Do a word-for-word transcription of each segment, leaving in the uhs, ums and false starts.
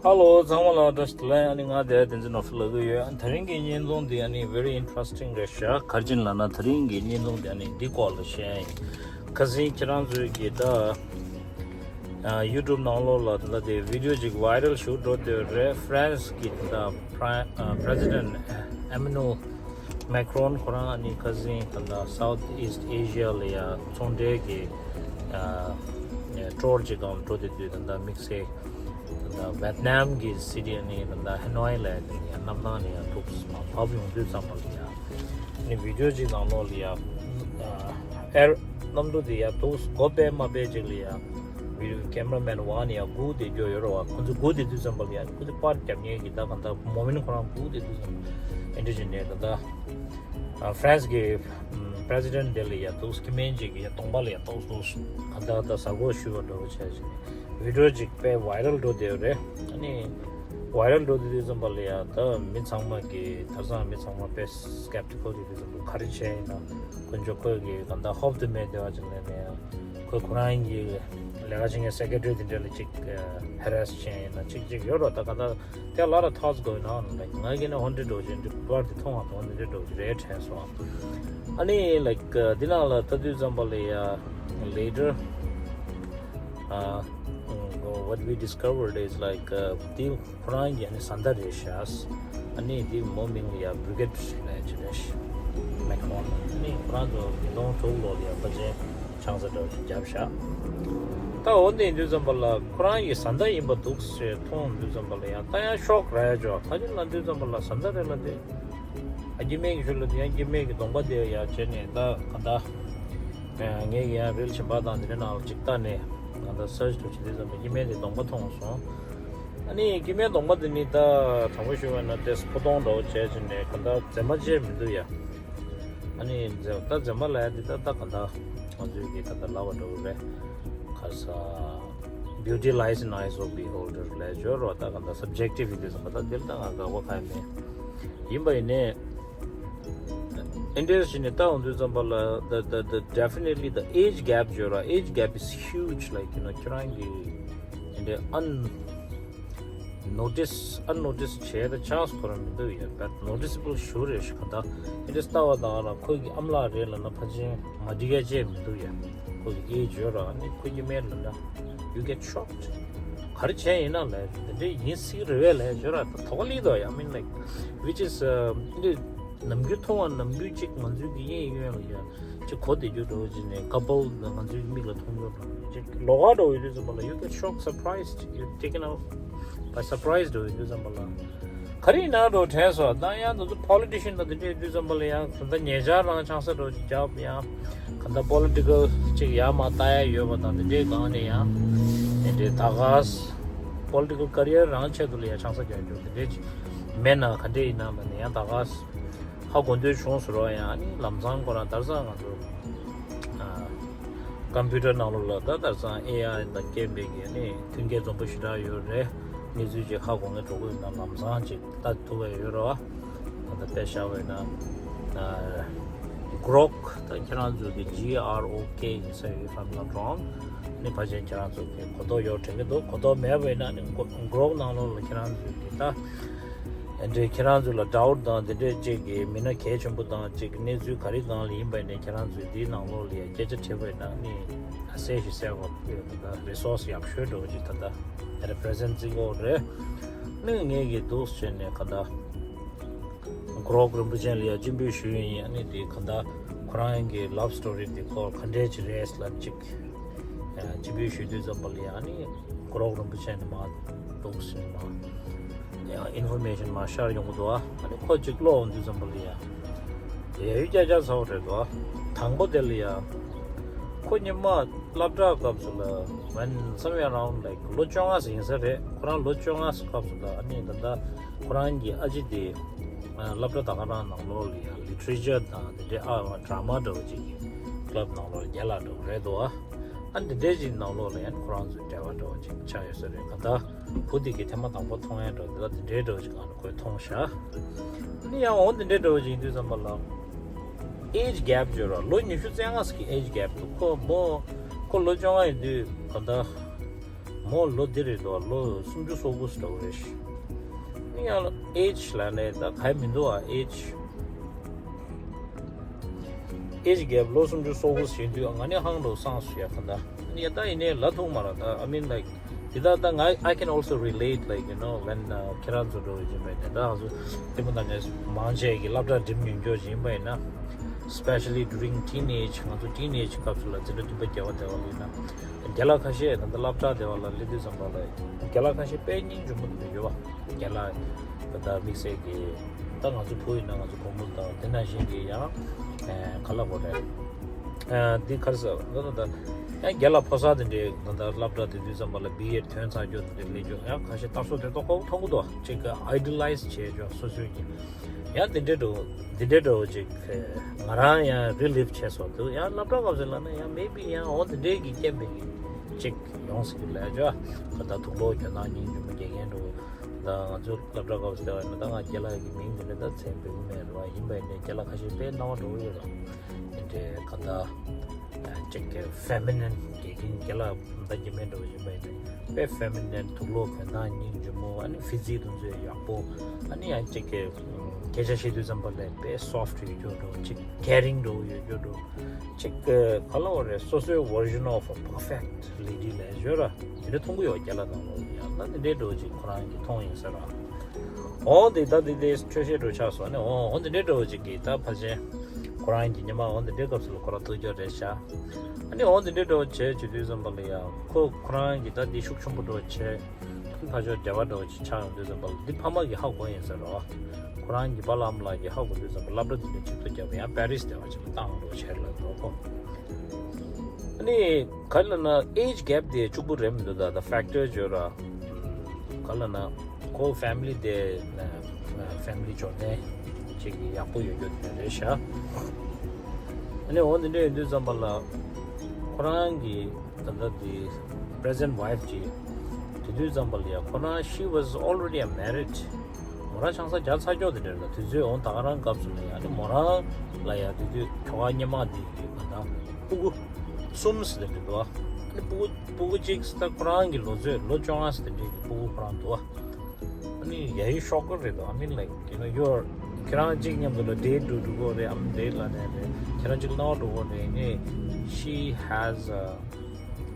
Hello, ཚང་མ་ལ་བཀྲ་ཤིས་བདེ་ལེགས། ཨ་ནི་ང་དེ་བསྟན་འཛིན་ནོར་བུ་ལབ་ཀྱི་ཡོད། ཨ་ནི་དེ་རིང་གི་བརྙན་ཐུང་འདི་ཨ་ནི་very interesting རེད་ཤག་ག་རེ་ཡིན་ལབ་ན། དེ་རིང་གི་བརྙན་ཐུང་འདི་ཨ་ནི་འདི་སྐོར་ལ་བཤད་ཡ་ཡིན། ཁ་སང་ཁྱེད་རང་ཚོས་ཀྱི་ད་ཨ་YouTube ནང་ལོགས་ལ་ད་དེ་video ཅིག་viral ཞིག་འགྲོ་བསྡད་རེད། France གི་ད་Pri- ཨ་President Emmanuel Macron ཁོ་རང་ཨ་ནི་ཁ་སང་ད་ལྟ་South East Asia ལ་ཡ་ཚོང་འབྲེལ་གྱི་ཨ་tour ཅིག་སྒང་འགྲོ་བསྡད་དུས་ད་ལྟ་དམིགས་བསལ་ད་ལྟ་Vietnam གི་city ཨ་ནི་ད་ལྟ་Hanoi ལ་ཡ་དེ་ནི་ཡ་གནམ་ཐང་ནས་ཡ་འདུག་སེ་མར་བབས་ཡོང་དུས་ཙམ་པ་ལ་ཡ་ཨ་ནི་video ཅིག་ནང་ལོགས་ལ་ཡ་ཨ་air གནམ་གྲུ་དེ་ཡ་འདུག་སེ་སྒོ་ཕྱེ་མ་ཕྱེ་ཅིག་ལ་ཡ་video cameraman བ་ནི་ཡ་སྒུག་བསྡད་རྒྱུ་ཡོད་རེད་བ། ཁོ་ཚོ་སྒུག་བསྡད་དུས་ཙམ་པ་ལ་ཡ་ཁོ་ཚོ་པར་རྒྱབ་མཁན་གྱི་ད་གང་ལྟར་མོ་མིན་ཁོ་རང་སྒུག་བསྡད་དུས་ཙམ་པ་ཨེ་འདྲ་ཅིག་ནས་ད་ལྟ་ཨ་France གི་ཨམ་President དེ་ལ་ཡ་འདུག་སེ་སྐྱེ་དམན་ཅིག་གི་ཡ་གདོང་པ་ལ་ཡ་འདུག་སེ་འདུག་སེ་ག་འདྲ་ད་གཟའ་སྐོར་ཞུ་བ་འདྲ་བོ་བྱས་ཅིག་video ཅིག་དཔེ་viral འགྲོ་བསྡད་ཡོད་རེད། ཨ་ནི་viral འགྲོ་བསྡད་དུས་ཙམ་པ་ལ་ཡ་ད་མི་ཚང་མ་གི་ད་སང་མི་ཚང་མ་དཔེ་skeptical དེ་དུས་ཙམ་པ་ག་རེ་བྱས་ཡིན་ན་དཀོན་མཆོག་ཁོས་གི་ག་འདྲ་ཧོབ་ཏེ་མེད་བསྡད་པ་ཅིག་ལས་ནས་ཡང་ཁོས་ཁོ་རང་གི་ལས་ཀ་བྱེད་མཁན་secretary དེ་འདྲ་ལ་ཅིག་harass བྱས་ཡིན་ན་ཅིག་ཅིག་ཡོད་རོགས། ད་ག་འདྲ་There are a lot of thoughts going on. Like, ང་གིས་ནི་ཧོན་ཏེ་འགྲོ་བཞིན་འདུག་པར་དེ་མཐོང་བ་དང་འདི་འདྲ་འགྲོ་གི་རེད་དྲན་སོང་། ཨ་ནི་like འདི་ནང་ལ་ལྟ་དུས་ཙམ་པ་ལ་ཡ་later uh, what we discovered is like uh, འདི་ཁོ་རང་གི་ཨ་ནི་བཟའ་ཟླ་རེད་ཤག་ཨ་ནི་འདི་མོ་མིང་ལ་ཡ་Brigitte ལབ་ཀྱི་རེད། Macron ཨ་ནི་ཁོ་རང་ཚོ་ཉིས་སྟོང་དྲུག་ལོ་ལ་ཡ་ཕལ་ཆེར་ཆང་ས་འདྲ་བོ་ཞིག་བརྒྱབ་ཤག་ད་འོ་འདི་ཡིན་དུས་ཙམ་པ་ལ་ཁོ་རང་གི་བཟའ་ཟླ་ཡིན་པ་འདུག་ཟེར་མཐོང་དུས་ཙམ་པ་ལ་ཡང་ད་ཡང་ཤོག་ར་ཡ་ཅོ་ཁ་ཅིག་ལ་དུས་ཙམ་པ་ལ་བཟའ་ཟླ་རེད་ལ་དེ་ཨ་སྐྱེ་དམན་གྱི་ཤུལ་ལ་དེ་ཡང་སྐྱེ་དམན་གྱི་གདོང་པ་དེ་ཡ་བྱས་ནས་ད་ག་ད་ངས་ཡང་རིལ་ཆེན་པ་དང་དེ་འདྲ་ནང་ལ་ཅིག་ལྟ་ནས་ག་ད་search འདྲ་བྱེད་དུས་ཙམ་པ་སྐྱེ་དམན་དེ་གདོང་པ་མཐོང་སོང་། ཨ་ནི་སྐྱེ་དམན་གདོང་པ་དེ་ནི་ད་དྲང་པོ་ཞུ་བ་ན་དེ་སྤུ་ལྡོང་འདྲ་བོ་བྱས་བྱས་ནས་ག་ད་མཛེས་མ་བྱས་མི་འདུག་ཡ། ཨ་ནི་མཛེས་ད་མཛེས་མ་ལབ་ཡ་འདི་ད་ད་ག་འདྲ་ང་ཚོའི་གི་ད་ད་ལབ་པ་འདྲ་བོ་རེད། ཁ་ས་beauty lies in eyes of beholder ལབ་ཡ་ཅོ་རོ། ད་ག་འདྲ་subjective ཡིན་དུས་ཙམ་པ་ད་འདིར་ད་ང་དགག་པ་གང་ཡང་མེད། ཡིན་པ་ཡིན་ནའི་ཨེ་འདྲས་བྱས་ནས་ལྟ་འོང་དུས་ཙམ་པ་ལ་the the the definitely the age gap ཅོ་རོ། Age gap is huge. Like, you know, ཁྱེད་རང་གི་ཨེ་འདྲས་un notice unnotice བྱས་ད་chance ཁོ་རང་མི་འདུག་ཡ། but noticeable ཞུ་རེ་ཞུ་ག་ད་ཨེ་འདྲས་ལྟ་བ་དང་ལ་ཁོ་གི་ཨམ་ལགས་རེད་ལབ་ན་ཕལ་ཆེར་མ་འགྲིག་ཡ་ཅེས་མི་འདུག་ཡ། ཁོ་གི་ཨེ་ཇི་ཡོད་ར་ནི་ཁོ་གི་མེད་ལབ་ན་you get shocked. ག་རེ་བྱས་ཡིན་ན་ལས་འདི་འདྲས་ཡིན་སྲིད་རེད་བས་ལས་ཇོ་ར་ད་དོགས་ལི་དོ་ཡ། I mean, like, which is འདི་ནམ་རྒྱུན་མཐོང་བ་ནམ་རྒྱུན་གཅིག་ང་ཚོའི་གི་གཡས་གཡོན་ལ་ཡ་ཅིག་གོ་བདེ་རྒྱུ་འགྲོ་བ་ཅིག་ནས་couple ང་ཚོའི་མིག་ལ་མཐོང་རྒྱུ་འགྲོ་ཅིག་ལོགས་ཀ་འགྲོ་ཡོད་དུས་ཙམ་པ་ལ་you get shocked, surprised, you're taken out by surprise འགྲོ་ཡོད་དུས་ཙམ་པ་ལ་ག་རེ་ཡིན་ན་འགྲོ་དྲན་སོང་། ད་ཡང་དུ་politician དང་དེ་འདྲ་ཡོད་དུས་ཙམ་པ་ལ་ཡང་ད་ལྟ་ཉེ་ཆར་རང་ཆང་ས་འགྲོ་ཅིག་རྒྱབ་ཡང་ག་ད་political ཅིག་ཡར་མར་ལྟ་ཡ་ཡོད་པ་དང་དེ་འདྲའི་སྒང་ནས་ཡང་དེ་འདྲའི་ད་ག་political career རང་ཆེད་དུ་ལ་ཡང་ཆང་ས་རྒྱག་རྒྱུ་དེ་འདྲའི་ཅིག་མེད་ན་ག་འདྲས་ཡིན་ན་ལ་ནས་ཡང་ད་ག་ཧ་གོ་འདོད་བྱུང་ཟེར་བ་ཡང་ཨ་ནི་ལམ་སང་ཁོ་རང་དར་སང་ང་ཚོ་ཨ་ཀམ་པུ་ཊར་ནང་ལོགས་ལ་ད་དར་སང་ཨེ་ཨའི་དང་རྐྱེན་པས་ཀྱི་ཨ་ནི་མཐུན་རྐྱེན་འཛོམས་པོ་ཞེ་དྲག་ཡོད་རེད། གནས་ཚུལ་ཅིག་ཧ་གོ་མཁན་གྲོགས་པོ་ཡིན་ན་ལམ་སང་ཅིག་ལྟ་ཐུབ་པ་ཡོད་རེད་བ། ད་ལྟ་དཔེ་བཞག་པ་ཡིན་ན་ཨ་Grok ད་ཁྱེད་རང་ཚོ་གི་G R O K ཡིན་ས་ཡོད། If I'm not wrong ནི་ཕལ་ཆེར་ཁྱེད་རང་ཚོ་གི་གོ་རྟོགས་ཡོད་དྲན་གྱི་འདུག་གོ་རྟོགས་མེད་པ་ཡིན་ན་ནི་Grok ནང་ལོགས་ལ་ཁྱེད་རང་ཚོ་གི་ད། ཨེ་འདྲའི་ཁྱེད་རང་ཚོ་ལ་doubt དང་དེ་འདྲའི་ཅིག་གི་མི་སྣ་གལ་ཆེན་པོ་དང་ཅིག་གནས་ཚུལ་ག་རེ་སྒང་ལ་ཡིན་པ་ཡིན་ནའི་ཁྱེད་རང་ཚོས་འདིའི་ནང་ལོགས་ལ་ཡ་སྐད་ཆ་དྲིས་པ་ཡིན་ན་ནི་ཨ་གསལ་ཞིག་གསལ་བ་ད་ལྟ་resource ཡག་ཤོས་འདྲ་བོ་ཅིག་ད་ལྟ་represent བྱེད་ཀྱི་ཡོད་རེད། ནི་ངས་ཀྱི་འདུག་བྱས་ནས་ག་ད་Grok རིན་པོ་ཆེ་ལ་ཡ་སྤྱན་འབུལ་ཞུ་ཡིན། ཨ་ནི་དེ་ག་ད་ཁོ་རང་གི་love story འདི་སྐོར་ག་འདྲས་ཅིག་རེད་ལབ་ཅིག་སྤྱན་འབུལ་ཞུ་དུས་ཙམ་པ་ལ་ཡ་ཨ་ནི་Grok རིན་པོ་ཆེ་ནས་མར་འདུག་ཟིན་མ། ཡང་ཨིན་ཕོར་མེ་ཤན་མར་ཤར་ཡོང་གི་འདུག་ཨ་ནི་ཁོ་གཅིག་ཀློག་འོང་དུས་ཙམ་པ་ལ་ཡ་ཡ་ཡུལ་སྐད་ཆ་ཚ་བོ་རེད་འདུག་ཨ་དང་པོ་དེ་ལ་ཡ་ཁོ་སྔོན་མ་སློབ་གྲྭ་སྐབས་སུ་ལ་when somewhere around like ལོ་བཅོ་ལྔ་ཙམ་ཡིན་ས་རེད། ཁོ་རང་ལོ་བཅོ་ལྔ་སྐབས་སུ་ལ་ཨ་ནི་ད་ལྟ་ཁོ་རང་གི་ཨ་ཅེ་དེ་སློབ་གྲྭ་ད་ག་རང་ནང་ལོགས་ལ་ཡ་literature དང་དེ་འདྲའི་ཨ་drama འདྲ་བོ་ཅིག་གི་club ནང་ལོགས་ལ་རྒྱལ་ལ་འགྲོ་གི་རེད་འདུག་ཨ་ཨ་འདི་འདྲའི་ཅིག་ནང་ལོགས་ལ་ཡང་ཁོ་རང་ཚོའི་འབྲེལ་བ་འདྲ་བོ་ཅིག་ཆགས་ཡོད་ས་རེད། ག་ད་བུ་དེ་གི་ཐེངས་མ་དང་པོ་མཐོང་ཡ་འདྲ་བོ་དེ་ལ་དེ་འདྲའི་འདྲ་བོ་ཅིག་ཨ་ནི་ཁོས་མཐོང་ཤག་ཨ་ནི་ཡང་འོ་དེ་འདྲའི་འདྲ་བོ་ཅིག་ཡིན་དུས་ཙམ་པ་ལ་age gap བརྗོད་ར་ལོ་ཉི་ཤུ་རྩ་ལྔ་ཙམ་གི་age gap འདུག་ཁོ་མོ་ཁོ་ལོ་བཅོ་ལྔ་ཡིན་དུས་ག་ད། ངོ་ལོ་འདི་རེད་དོ། ལོ་སུམ་ཅུ་སོ་དགུ་ཟེར་བ་རེད། ཨ་ནི་ཡང་ཨེ་ཇི་ལ་ནས་ད་ག་མི་འདུག་ཨ། ཨེ་ཇི་ཨེ་ཇི་གེབ་ལོ་སུམ་ཅུ་སོ་དགུ་ཟིན་དུས་ང་ནི་ཧང་རུ་སངས་སུ་ཡ་ཁ་ད། ཨ་ནི་ཡ་ད་ཡིན་ནའི་ལ་ཐུག་མ་ར་ད། I mean, like, དེ་ད་ད་ང་I can also relate, like, you know, when, uh, ཁྱེད་རང་ཚོ་འགྲོ་བའི་རྗེས་མའི་དེ་ད་ང་ཚོ་དེ་མོ་ད་ནས་མང་ཆེ་གི་སློབ་གྲྭ་འགྲིམ་ཡོང་རྒྱུ་ཡིན་པ་ཡིན་ན། Especially during teenage, ང་ཚོ་teen age སྐབས་སུ་ལ་འཛིན་གྲྭ་བདུན་པ་བརྒྱད་པ་དེ་བ་ལ་ཡིན་ན། རྒན་ལགས་ཁ་ཤས་ད་ལྟ་སློབ་གྲྭ་དེ་བ་ལ་སླེབས་དུས་ཙམ་པ་ལ་རྒན་ལགས་ཁ་ཤས་དཔེ་སྙིང་རྗེ་མོ་དེ་ཡོད་པ། རྒན་ལགས་ད་ལྟ་དམིགས་བསལ་གྱི་ད་ང་ཚོ་བུ་ཡིན་ན་ང་ཚོ་བུ་མོ་དང་དེ་ནང་བཞིན་གྱི་ཡང་ག་ལ་གོ་རེད། འདི་ག་རེ་ཟེར་ད་ད་ད་ཡང་རྒན་ལགས་ཕོ་གསར་དེ་འདྲའི་ད་ལྟ་སློབ་གྲྭ་དེ་དུས་ཙམ་པ་ལ་བི་ཨེ་ཐོན་ཚར་རྒྱུ་དེ་འདྲའི་སླེབས་རྒྱུ་ཡང་ཁ་ཤས་ལྟ་ཚུལ་དེ་ཏོག་ཏོག་མཐོང་གི་འདུག་ཅིག་ཨའི་ཌི་ལའི་ཛི་བྱས་རྒྱུ་སོ་སོའི་གི་ཡང་དེ་འདྲའི་འགྲོ་འདི་འདྲའི་འགྲོ་ཅིག་ང་རང་ཡང་རི་ལིབ་བྱས་སོང་འདུག་ཡང་སློབ་གྲྭ་སྐབས་སུ་ལ་ན་ཡང་མེ་བི་ཡང་འོ་དེ་འདྲའི་གི་རྐྱེན་པས་གི་ཅིག་ཡོང་སྲིད་གི་ལས་ཅོ། ད་ལྟ་དུག་ལོག་གྱོན་སྟངས་སྙིང་རྗེ་མོ་དགེ་རྒན་འགྲོ། ད་ང་ཚོ་སློབ་གྲྭ་སྐབས་སུ་བལྟས་པ་ཡིན་ན་ད་ང་རྒན་ལགས་ཀྱི་མིང་འདི་འདྲ་ད་མཚན་འབོད་གི་མེད་རེད་བ། ཡིན་པ་ཡིན་ནའི་རྒན་ལགས་ཁ་ཤས་དཔེ་སྣང་བ་འགྲོ་གི་ཡོད་རེད། དེ་འདྲའི་ག་ད་ཅིག་གི་ཕེ་མི་ནིན་དགེ་རྒན་རྒན་ལགས་ད་རྒྱ་མི་འགྲོ་བ་ཡིན་པ་ཡིན་ནའི་དཔེ་ཕེ་མི་ནིན། དུག་ལོག་གྱོན་སྟངས་སྙིང་རྗེ་མོ། ཨ་ནི་ཕི་ཛིག་དེ་ཚོ་ཡག་པོ། ཨ་ནི་ཡང་ཅིག་གི་སྐད་ཆ་བཤད་དུས་ཙམ་པ་ལ་དཔེ་སོཕ་ཊི་ཡོད་རྒྱུ་འགྲོ། ཅིག་ཀེ་རིང་འགྲོ་ཡོད་རྒྱུ་འགྲོ། ཅིག་ག་ལ་བ་རེད། སོ་སོའི་version of a perfect lady ལས་ཡོད་ར། དེ་འདྲ་མཐོང་གི་ཡོད། རྒན་ལགས་དང་ལོ་ཡང་ད་དེ་འདྲའི་འགྲོ་ཅིག་ཁོ་རང་གིས་མཐོང་ཡིན་ཟེར་ར། འོ་དེ་ད་དེ་དེ་འཕྲོས་བཤད་འགྲོ་ཆགས་སོང་ནས། འོ་འོ་དེ་འདྲའི་འགྲོ་ཅིག་གིས་ད་ཕལ་ཆེར་ཁོ་རང་གི་ཉི་མ་འོ་དེ་འདྲའི་སྐབས་སུ་ལ་ཁོ་རང་ཐུག་རྒྱུ་རེད་ཤག་ཨ་ནི་འོ་དེ་འདྲའི་འགྲོ་བྱས་བྱེད་དུས་ཙམ་པ་ལ་ཡང་ཁོ་ཁོ་རང་གིས་ད་དེ་ཤུགས་ཆེན་པོ་འགྲོ་བྱས། ཕ་ཆོས་འབྲེལ་བ་འདྲ་བོ་ཅིག་ཆགས་ཡོང་དུས་ཙམ་པ་ལ་འདི་ཕ་མ་གིས་ཧ་གོ་ཡིན་ཟེར་རོ། ཁོ་རང་གི་པཱ་ལགས་ཨ་མ་ལགས་ཀྱིས་ཧ་གོ་དུས་ཙམ་པ་སློབ་གྲྭ་འདི་འདྲ་ཆེད་དུ་བརྒྱབ་ཡང་པེ་རིས་དེ་བ་ཅིག་ལ་བཏང་འགྲོ་བྱས་ལ་འགྲོ་ཁོ། ཨ་ནི་ག་རེ་ལབ་ན་age gap དེ་གཅིག་པུ་རེད་མི་འདུག་ད་ད་ཕེག་ཊར་བརྗོད་ར། ག་རེ་ལབ་ན་ཁོ་ཕེ་མི་ལི་དེ་ཕེ་མི་ལི་འབྱོར་ལྡན་ཅིག་ཡག་པོ་ཡོད་རྒྱུ་དེ་རེད་ཤག་ཨ་ནི་འོ་འདི་འདྲ་ཡིན་དུས་ཙམ་པ་ལ་ཁོ་རང་གི་ད་ལྟ་དེ་present wife ཅིག་དེ་དུས་ཙམ་པ་ལ་ཡ་ཁོ་རང་she was already a married། མོ་རང་ཆང་ས་བརྒྱབ་ཚར་ཀྱོག་དེ་འདྲ་རེད། ད་དུས་ཚོད་འོང་ད་ག་རང་སྐབས་སུ་ལ་ཡ་ཨ་ནི་མོ་རང་ལ་ཡ་དེ་དུས་ཁྱོ་ག་སྔོན་མ་དེ་གི་ག་ད་སྤུ་གུ་གསུམ་ཟེར་དེ་འདྲ་འདུག་ཨ་ནི་སྤུ་གུ་སྤུ་གུ་གཅིག་ད་ཁོ་རང་གི་ལོ་ཚོད་ལོ་བཅོ་ལྔ་ཟེར་དེ་འདྲ་གི་སྤུ་གུ་ཁོ་རང་འདུག་ཨ། ཨ་ནི་ཡ་ཡི་ཤོག་གི་རེད་དོ། I mean, like, you know, you're ཁྱེད་རང་གཅིག་མཉམ་དུ་ལ་date འགྲོ་འགྲོ་གོ་རེད། ཨམ་date ལ་ནས་རེད། ཁྱེད་རང་གཅིག་ནང་འགྲོ་གོ་རེད། ངས she has a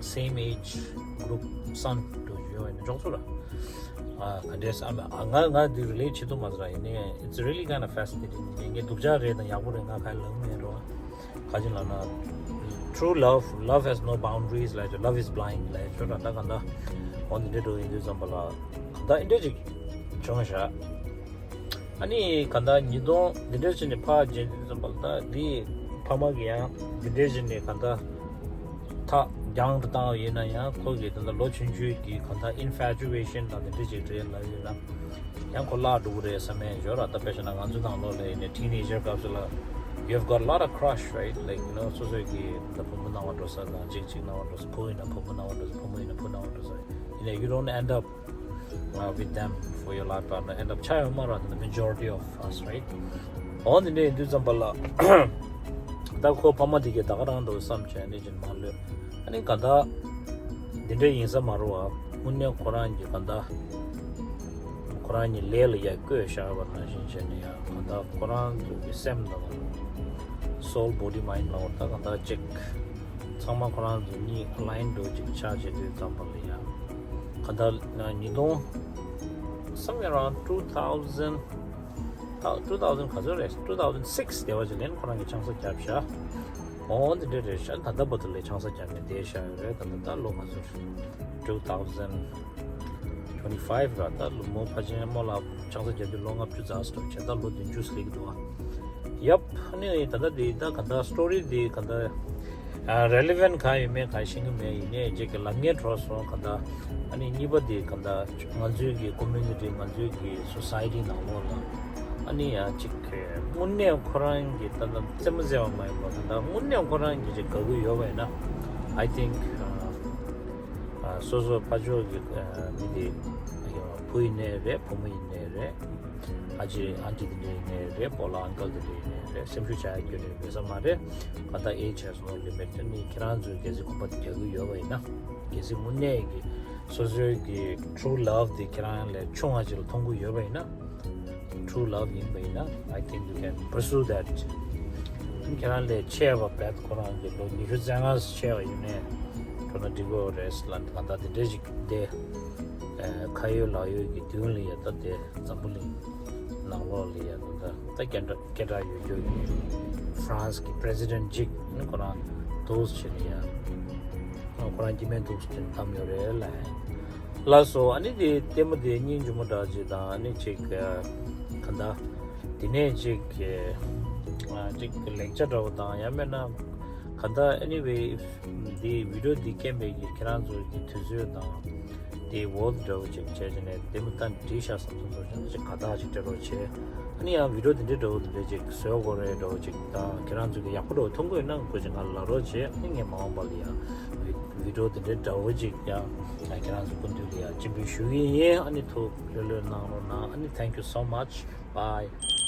same age group son འགྲོ་ཡོད་ནས་འཇོག་ཚུལ་ལ་ཨ་ག་འདྲས་ཨ་མ་ཨ་ང་ང་འདི་relate བྱེད་ཐུབ་མ་ཟེར་ར། ཡིན་ནས་it's really kind of fascinating. ངས་ངས་སྡུག་ཅག་རེད་དང་ཡག་པོ་རེད་ང་ག་ལ་མེད་རོ། ག་ཅི་ལབ་ན། True love, love has no boundaries ལབ་ཡོད། Love is blind ལབ་ཡོད་ར། ད་ག་འདྲ་འོ་འདི་འདྲ་འགྲོ་ཡིན་དུས་ཙམ་པ་ལ་ག་འདྲ་འདི་འདྲ་ཅིག་བྱུང་ཤག་ཨ་ནི་ག་འདྲ་ཉིས་སྟོང་འདི་འདྲ་བྱས་ནས་ཕར་རྗེས་འདི་ཙམ་པ་ལ་ད་འདི་ཕ་མ་གི་ཡང་འདི་འདྲ་བྱས་ནས་ག་འདྲ་ཐག་རྒྱང་དུ་བཏང་བ་ཡིན་ན་ཡང་ཁོ་གི་ད་ལྟ་ལོ་ཆུང་ཆུང་གི་ག་འདྲ་infatuation དང་འདི་འདྲ་ཅིག་རེད་ལབ་ཡོད་ན། ཡང་ཁོ་བརླག་འགྲོ་གི་རེད་བསམ་ཡས་ཡོད་ར། ད་དཔེ་བཞག་ན་ང་ཚོ་ནང་ལོགས་ལ་ཡིན་ནའི་teenager སྐབས་སུ་ལ་you've got a lot of crush, right? Like, you know, སོ་སོའི་གི་ད་བུ་མོ་སྣང་བ་འགྲོ་ས་དང་གཅིག་གཅིག་སྣང་བ་འགྲོ་ས། བུ་ཡིན་ན་བུ་མོ་སྣང་བ་འགྲོ་ས། བུ་མོ་ཡིན་ན་བུ་སྣང་བ་འགྲོ་ས། ཡིན་ནའི་you don't end up, uh, with them for your life partner. End up ཆགས་ཡོད་མ་རེད། The majority of us, right? འོ་འདི་འདྲ་ཡིན་དུས་ཙམ་པ་ལ་ད་ཁོ་ཕ་མ་དེ་གས་ད་ག་རང་འགྲོ་བསམ་བྱས་ནས་ཅིག་མ་ལོས། ཨ་ནི་ག་འདྲ་འདི་འདྲ་ཡིན་ས་མ་རེད་བ། དངོས་གནས་ཁོ་རང་གི་ག་འདྲ་ཁོ་རང་གཉིས་ལས་ལ་ཡ་བསྐོས་བཞག་པ་ནང་བཞིན་བྱས་ནས་ཡང་གང་ལྟར་ཁོ་རང་ཚོ་གི་སེམས་དང་soul body mind ལ་འོ་ད་གང་ལྟར་གཅིག་ཚང་མ་ཁོ་རང་ཚོ་གཉིས་align འགྲོ་གཅིག་ཆགས་བྱེད་དུས་ཙམ་པ་ལ་ཡང་གང་ལྟར་ཉིས་སྟོང་somewhere around two thousand two thousand ག་ཚོད་རེད། two thousand six དེ་བ་ཅིག་ལན་ཁོ་རང་གི་ཆང་ས་བརྒྱབ་བཞག་འོ་འདི་འདྲ་རེད་ཤག་ད་ལྟ་བར་དུ་ལས་ཆང་ས་བརྒྱབ་ནས་བསྡད་བཞག་ཡོད་རེད། ད་ལྟ་ད་ལོ་ག་ཚོད་རེད། two thousand twenty-five ར། ད་ལོ་མོ་ཕལ་ཆེར་རྨོ་ལགས་ཆང་ས་རྒྱག་དུས་ལོ་ལྔ་བཅུ་ཙམ་ཞིག་འགྲོ་བྱས་ད་ལོ་བདུན་ཅུ་ཟིག་འདུག་ཨ། ཡབ། ཨ་ནི་ད་ལྟ་འདི་ད་ག་འདྲ་story འདི་ག་འདྲ་relevant ག་ཡོད་མེད་ག་ཤེས་ཀྱི་མེད། ཡིན་ནའི་རྗེས་ཀྱི་ལབ་མཁན་འགྲོ་སོང་ག་འདྲ། ཨ་ནི་གཉིས་པ་འདི་ག་འདྲ་ང་ཚོའི་གི་community ང་ཚོའི་གི་society ནང་ལོགས་ལ་ཨ་ནི་ཡང་གཅིག་དངོས་གནས་ཁོ་རང་གི་ད་ལྟ་རྩེད་མོ་རྩེ་བ་མ་ཡིན་པ་ག་འདྲ་དངོས་གནས་ཁོ་རང་གི་ཅིག་དགའ་གི་ཡོད་པ་ཡིན་ན། I think ཨ། ཨ། སོ་སོ་ཕར་ཕྱོགས་ཀྱི་ཨ། མི་དེ་བུ་ཡིན་ནའི་རེད། བུ་མོ་ཡིན་ནའི་རེད། ཨ་ཅེ་ཨན་ཊི་དེ་འདྲ་ཡིན་ནའི་རེད། སྤོ་ལགས་ཨང་ཀལ་དེ་འདྲ་ཡིན་ནའི་རེད། སེམས་ཤུགས་ཆག་ཡ་ཁྱོན་ནས་ཡོད་ས་མ་རེད། ག་ད་ཨེ་བྱས་སོང་ལེ་མེད་དེ་ནི་ཁྱེད་རང་ཚོས་གལ་སྲིད་གོམ་པ་རྒྱག་གི་ཡོད་པ་ཡིན་ན། གལ་སྲིད་དངོས་གནས་ཀྱི་ སོ་སོའི་གི་true love དེ་ཁྱེད་རང་ལས་ཆུང་བ་ཅིག་ལ་མཐོང་གི་ཡོད་པ་ཡིན་ན། True love ཡིན་པ་ཡིན་ན། I think you can pursue that. ཁྱེད་རང་ལས་ཆེ་བ་བས་ཁོ་རང་གི་ལོ་ཉི་ཤུ་རྩ་ལྔ་ཆེ་བ་ཡིན་ནའི་འགྲོ་ན་འགྲིག་གི་རེད་ལབ་ད་ལྟ་དེ་འདྲས་ཅིག་བསྡད། ཁ་ཡོད་ལག་ཡོད་ཀྱི་དུས་ལ་ཡ་ད་དེ་འཛམ་བུ་གླིང་ནང་ལོགས་ལ་ཡ་ད་ད་སྐད་གྲགས་སྐད་གྲགས་ཡོད་རྒྱུ་ཡིན། France གི་president ཅིག་ནི་ཁོ་རང་འདུག་བྱས་ནས་ཡ། ཁོ་རང་སྐྱེ་དམན་འདུག་ཟེར་བསྡམས་ཡོད་རེད་ལ། ལགས་སོ། ཨ་ནི་དེ་ལྟད་མོ་དེ་སྙིང་རྗེ་མོ་འདྲ་ཅིག་དང་ཨ་ནི་ཅིག་ག་འདྲ། དེ་ནས་ཅིག་ཨ་ཅིག་ལེགས་ཆ་འདྲ་བོ་དང་ཡང་མིན་ན་ག་འདྲ། Anyway, འདི་video འདི་སྐྱེལ་བའི་གི་ཁྱེད་རང་ཚོའི་གི་དུས་ཚོད་དང་དེ་འོ་འདྲ་བོ་ཅིག་བྱས་ཅིག་ནས་ལྟད་མོ་ལྟ་འགྲིག་ཤག་བསམ་སོང་ཟེར་ཅིག་ག་འདྲ་ཅིག་སྤྲད་རོགས་བྱེད། ཨ་ནི་ཡང་video དེ་འདྲའི་འདྲ་བོ་དེ་འདྲ་ཅིག་བཟོ་དགོས་རེད་འདྲ་བོ་ཅིག་དང་ཁྱེད་རང་ཚོས་ཀྱི་ཡག་པོ་འདྲ་བོ་མཐོང་གི་ཡོད་ན་དགོས་ཅིག་ང་ལ་ལབ་རོགས་བྱེད། ཨ་ནི་ངས་མ་འོངས་པ་ལ་ཡང་video དེ་འདྲའི་འདྲ་བོ་ཅིག་ཡང་ཁྱེད་རང་ཚོ་སྐུ་མདུན་ལ་ཡང་སྤྱན་འབུལ་ཞུ་གི་ཡིན། ཨ་ནི་ཐུགས་ལྷོད་ལྷོད་གནང་རོགས་གནང་། ཨ་ནི་thank you so much. Bye.